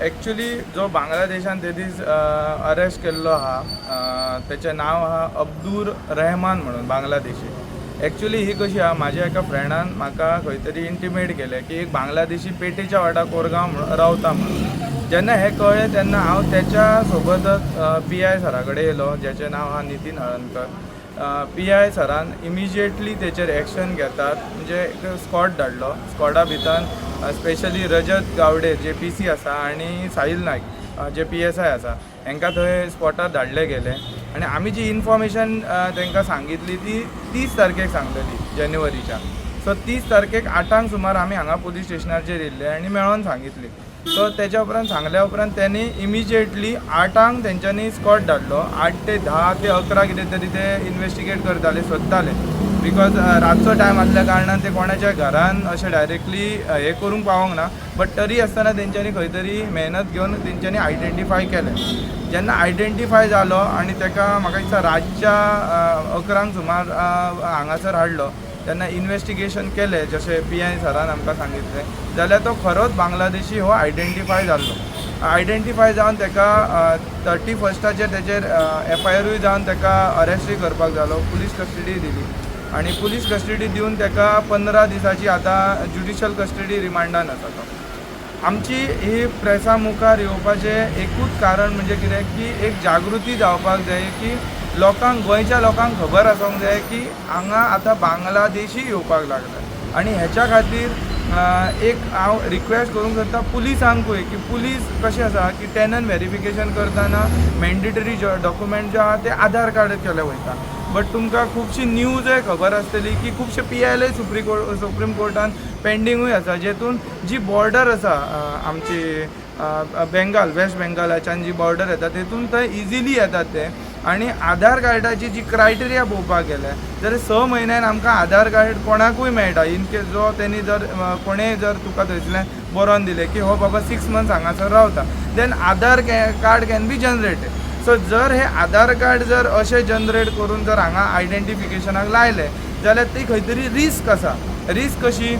Actually जो बांगलादेशान ते दीस अरेस्ट केल्लो आहा, तेचें नांव आहा अब्दूर रहमान म्हणून, बांगलादेशी. एक्चुली ही कशी आहा, म्हाज्या एका फ्रेंडान म्हाका खंय तरी इंटिमेट केलें की एक बांगलादेशी पेटेच्या वाड्यार कोरगांव म्हणून रावता म्हणून. जेन्ना हें कळ्ळें तेन्ना हांव तेच्या सोबतच पी I सरा कडेन येयलो, ज्याचें नांव आहा नितीन हळदणकर. पी I सरान इमिजिएटली तेचेर एक्शन घेतात, म्हणजे एक स्कॉड धाडलो. स्कॉडा भितर स्पेशली रजत गावडे जे पी सी आसा आनी साहील नायक जे पी एस I आसा, हांकां थंय स्पॉटार धाडले गेले. आनी आमी जी इन्फॉर्मेशन तांकां सांगितली ती 30 तारखेक सांगलेली जानेवारीच्या. सो 30 तारखेक 8ांक सुमार आमी हांगा पुलीस स्टेशनाचेर येयल्ले आनी मेळोन सांगितली. सो तेच्या उपरांत, सांगल्या उपरांत त्यांनी इमिजिएटली 8ांक तेंच्यांनी स्कॉड धाडलो. 8 ते 10 ते 11 कितें तरी ते इन्वेस्टिगेट करताले, सोदताले, because रातचो टायम आसल्या कारणान ते कोणाच्या घरान अशें डायरेक्टली हें करूंक पावोंक ना. बट तरी आसतना तेंच्यांनी खंय तरी मेहनत घेवन तेंच्यांनी आयडेंटिफाय केलें. जेन्ना आयडेंटिफाय जालो आनी ताका म्हाका दिसता रातच्या 11क सुमार हांगासर हाडलो, तेन्ना इन्वेस्टिगेशन केलें, जशें पी I सरान आमकां सांगितलें, जाल्यार तो खरोच बांगलादेशी हो आयडेंटिफाय जाल्लो. आयडेंटिफाय जावन ताका 31स्टाचेर तेचेर एफ I आरूय जावन ताका अरेस्टूय करपाक जालो, पुलीस कस्टडी दिली आनी पुलीस कस्टडी दिवन ताका 15 दिसाची आतां ज्युडिशल कस्टडी रिमांडान आसा तो. आमची ही प्रेसा मुखार येवपाचें एकूच कारण म्हणजे कितें की एक जागृती जावपाक जाय की लोकांक, गोंयच्या लोकांक खबर आसूंक जाय की हांगा आतां बांगलादेशी येवपाक लागले. आनी हेच्या खातीर एक हांव रिक्वेस्ट करूंक सोदता पुलिसांकूय की पुलीस कशें आसा की टेनंट वेरिफिकेशन करतना मॅन्डेटरी डॉक्युमेंट जे आहा ते आधार कार्ड केले वयता. बट तुमकां खुबशी न्यूजय खबर आसतली की खुबशे पी I L supreme कोर्टान पेंडिंगूय आसा, जेतून जी बॉर्डर आसा आमची बेंगाल, वेस्ट बेंगालाच्यान जी बॉर्डर येता, तेतून थंय इजिली येतात ते. आनी आधार कार्डाची जी क्रायटेरिया पळोवपाक गेले जाल्यार 6 म्हयन्यान आमकां आधार कार्ड कोणाकूय मेळटा. इन केस जो तेणी जर कोणेय जर तुका थंयसरल्यान बरोवन दिलें की हो बाबा 6 मंथ्स हांगासर रावता, then Aadhaar card can be generated. So जर हे आधार कार्ड जर अशें जनरेट करून जर हांगा आयडेंटिफिकेशनाक लायले जाल्यार ती खंय तरी रिस्क आसा. रिस्क कशी?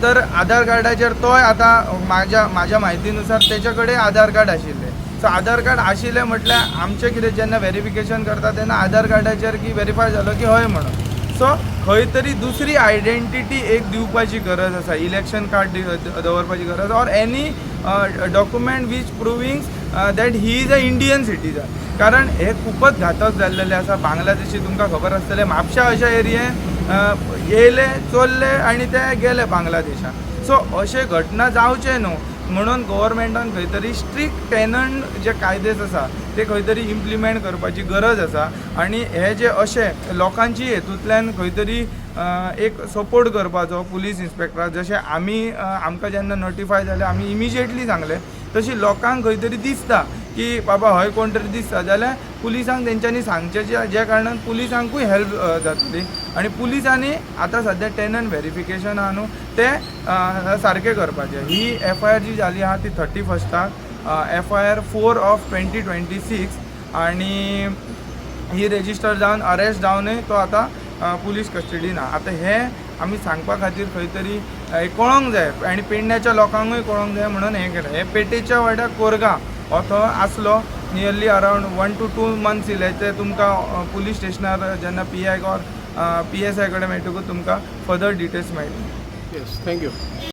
तर आधार कार्डाचेर तोय आतां म्हाज्या म्हायतीनुसार तेच्या कडेन आधार कार्ड आशिल्लें. सो आधार कार्ड आशिल्लें म्हटल्यार आमचें कितें जेन्ना वेरिफिकेशन करता तेन्ना आधार कार्डाचेर की वेरीफाय जालो की हय म्हणून. सो खंय तरी दुसरी आयडेंटिटी एक दिवपाची गरज आसा, इलेक्शन कार्ड दवरपाची गरज or any document which provings that he is a Indian citizen, कारण हे खूपच घातक जाल्लेलें आसा. बांगलादेशी तुमकां खबर आसतलें, म्हापशा अशा एरियेन येयले, चोरले आनी ते गेले बांगलादेशान. सो अशें घटना जावचें न्हू म्हणून गव्हर्मेंटान खंय तरी स्ट्रिक्ट टेनंट जे कायदेस आसा ते खंय तरी इम्प्लिमेंट करपाची गरज आसा. आनी हे जे अशे लोकांची हेतूंतल्यान खंय तरी एक सपोर्ट करपाचो पुलीस इन्स्पेक्टराक. जशें आमी आमकां जेन्ना नोटिफाय जालें आमी इमिजिएटली सांगलें, तशी लोकांक खंय तरी दिसता की बाबा हय कोण तरी दिसता जाल्यार पुलिसांक तेंच्यांनी सांगचें, ज्या कारणान पुलिसांकूय हेल्प जातली. आनी पुलिसांनी आतां सद्या टेनंट वेरिफिकेशन आहा न्हू, तें सारकें करपाचें. ही एफ I R G जाली आहा ती 31स्टाक, FIR 4 of 2026, आनी ही रेजिस्टर जावन अरेस्ट जावनूय तो आतां पुलीस कस्टडीन आहा. आतां हें आमी सांगपा खातीर खंय तरी कळोंक जाय आनी पेडण्याच्या लोकांकूय कळोंक जाय म्हणून हें केलें. हें पेटेच्या वाड्यार कोरगांव हो तो आसलो. Nearly around 1 to 2 months इले ते तुमकां पुलीस स्टेशनार जेन्ना P I or P S I कडेन मेळटकूच तुमकां फर्दर डिटेल्स मेळटले. Yes, thank you.